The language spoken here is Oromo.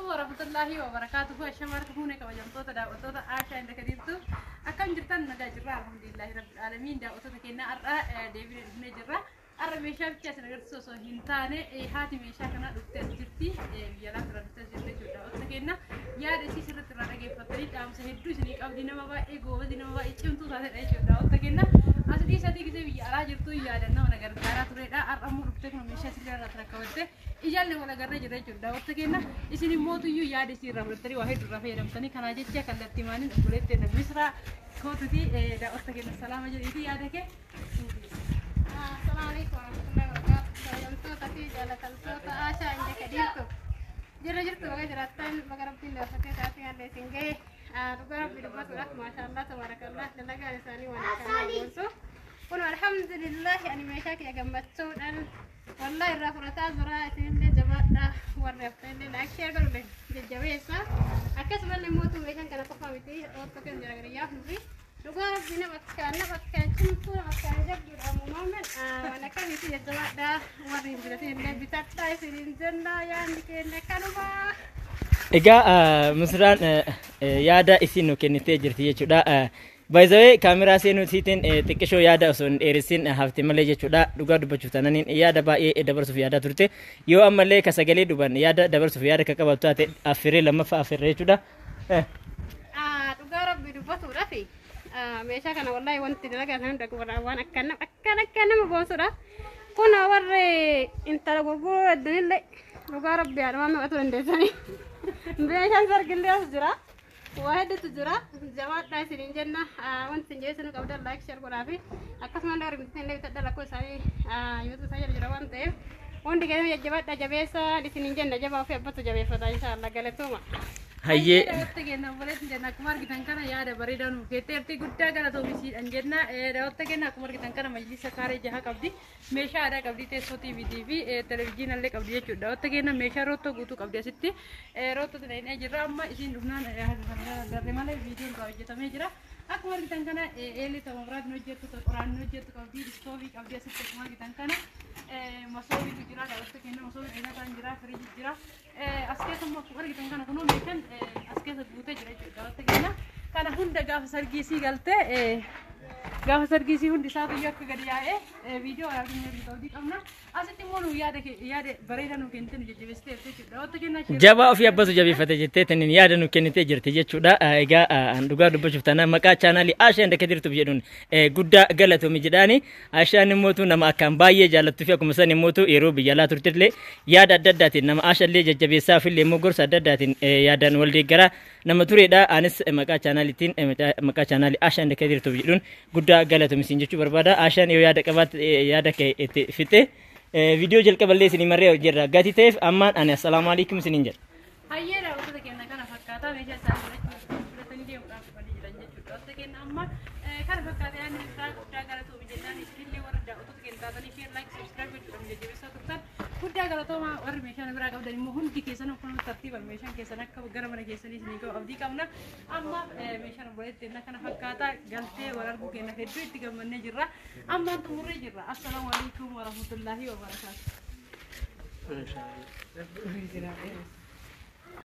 Alaikum warahmatullahi wabarakatuhu. Ashamarka fuune kabajamtoota daawwattoota Aashaa inda kadiirtu, akkam jirtan? Nagaa jirra, alhamdulillahi rabbil aalamiin. Daawwattoota keenya, har'a deebinee dhufnee jirra. Har'a meeshaa bichaa isin agarsiisu osoo hin taane, haati meeshaa kanaa dhuftee as jirti. Biyya alaa irraa dhuftee as jirti jechuudha. Daawwattoota keenya, yaada isii sirriitti irraa dhageeffattanii dhaamsa hedduu isinii qabdi. Nama baay'ee goobazi, nama baay'ee cimtuu taatedha jechuudha. Daawwattoota keenya, as dhiisatii gisee biyya alaa jirtu yaadannoo na gargaaraa turedha. Har'a immoo dhuftee kun meeshaa isillee irraa rakkabatte ijaalle wal agarree jira jechuudha. Daawwattoota keenya, isin immoo tuyyuu yaada isii irraa fudhattanii waa hedduu irraa fayyadamtanii. Kanaa jecha kallattii maaliin obboleettii Misraa kootuti daawwattoota keenya salaama jedhiiti yaada kee. Assalamu alaikum warahmatullahi wabarakatuh. Kabajamtoota fi jaalatamtoota Aashaa inda kadiirtu. Jirra jirtu, baga jiraattan, baga Rabbiin dabarfatee sa'aatii haallee isin gahe. Dhugaa Rabbi dubbatuudhaaf, maashaallah tabaarakallah, dalagaan isaanii waan akkanaa boonsu. Kun alhamdulillahi, ani meeshaa kiyya gammachuudhaan wallahi irraa fudhataa jira. Isinillee jabaadha, warri haftanillee like, share godhullee jajjabeessa. Akkasumallee mootuu meeshaan kana qofa miti, rottoo keessa jira gariyyaaf nufi. Dhugaa Rabbi, nama akkaan cimtuu, nama akkaan jabduudha uumamaan waan akkamiiti. Jajjabaadha, warri hin bitatin illee bitadhaa isiniin jenna, yaadni keenya kanuma. Egaa Misraan yaada isin nu kennitee jirti jechuudha. Baay'ee kaameraa seenuu isiitiin xiqqishoo yaada osoo hin dheeressin hafte malee jechuudha. Dhugaa dubbachuuf taananiin yaada baay'ee dabarsuuf yaadaa turte. Yoo ammallee ka sagalee duban yaada dabarsuuf yaada ka qabaatu taate, affeerree lammaffaa affeerree jechuudha. Dhugaa Rabbi dubbatuudhaaf, meeshaa kana wallahi wanti dalagaa sana hunda waan akkan akkan akka nama boonsudha. Kun warri intala gurguruu hedduunillee dhugaa Rabbi haadha waan dandeessanii. Meeshaan sargillee as jira. Waa hedduutu jira. Jabaadhaa isiniin jenna. Wanti isin geessinu qabdan like, share godhaa fi akkasumallee warri bitatanii illee bitadha, lakkoo isaanii YouTube isaa jala jira waan ta'eef hundi keessan jajjabaadhaa, jabeessa isiniin jenna. Jabaa ofii abbatu jabeeffata, inshaallah. Galatooma. Hayyee. Daawwatta keenya, obboleettiin jenna, akkuma argitan kana yaada bareedaa nuuf ketteerti, guddaa galatoomisiidhaan jenna. Daawwatta keenya, akkuma argitan kana majlisa kaaree jaha qabdi. Meeshaa aadaa qabdi, teessoo TVT fi televizyiina illee qabdi jechuudha. Daawwatta keenya, meeshaa roottoo guutuu qabdi asitti. Roottoo tana jirra, amma isiin dhufnaan haga kana agarre malee viidiyoon irraa hojjetamee jira. Akkuma argitan kana eelee ta'uu biraatiin hojjettu, qoraan hojjettu qabdi, istoovii qabdi asitti. Akkuma argitan kana masoobiitu jira. Daawwatta keenya, masoobii dheerataan jira, firiijii jira. As keessa immoo akkuma argitan kana kunoo meeshaan as keessa guutee jira jechuudha. Daawwatta keenya, kana hunda gaafa sargiisii galtee, gaafa sargiisii hundi isaatu iyyuu akka gadi yaa'ee viidiyoo waraabbii ergi abdii qabna. Asitti immoo nu yaada yaada bareedaa nu kennite, nu jajjabeessitee jechuudha. Daawwatta keenya, Jabaa ofii abbatu jabeeffate jettee taniin yaada nu kennitee jirti jechuudha. Egaa an dhugaa dubbachuuf taanaan maqaa chaanaalii Aashaan Dakka jirtuuf jedhuun guddaa galatoomi jedhaani. Aashaan immootu nama akkaan baay'ee jaallattuu fi akkuma san immootu yeroo biyya alaa turtellee yaada adda addaatiin nama Aashaallee jajjabeessaa fi illee immoo gorsa adda addaatiin yaadaan wal deeggaraa nama turedha. Anis maqaa chaanaaliitiin, maqaa chaanaalii Aashaan Dakka jirtuuf jedhuun guddaa galatoomi siin jechuu barbaada. Aashaan yoo yaada qabaatte yaada kee itti fixee viidiyoo jalqaballee isinii marree hojjerra. Gati ta'eef ammaan ani assalaamu alaikum isiniin jedha. Hayyee, daawwattoota keenya, kana fakkaata meeshaa isaanii fudhatanii deemuudhaaf dhufanii jiran jechuudha. Daawwattoota keenya, amma kana fakkaata yaadni isaa. Guddaa galatoomi jennaan. Isinillee warra daawwattoota keenya taatanii share, like, subscribe gochuudhaan jajjabeessaa turtan guddaa galatooma. Warri meeshaa biraa qabdan immoo hundi keessan akkuma tartiiban meeshaan keessan akka gara mana keessanii isinii ga'u abdii qabna. Amma meeshaan obboleetti kana fakkaata, galtee wal arguu keenya hedduu itti gammannee jirra. Ammaan xumurree jirra. Assalaamu alaikum warahmatullaahi wabarakaatu. Masha Allah.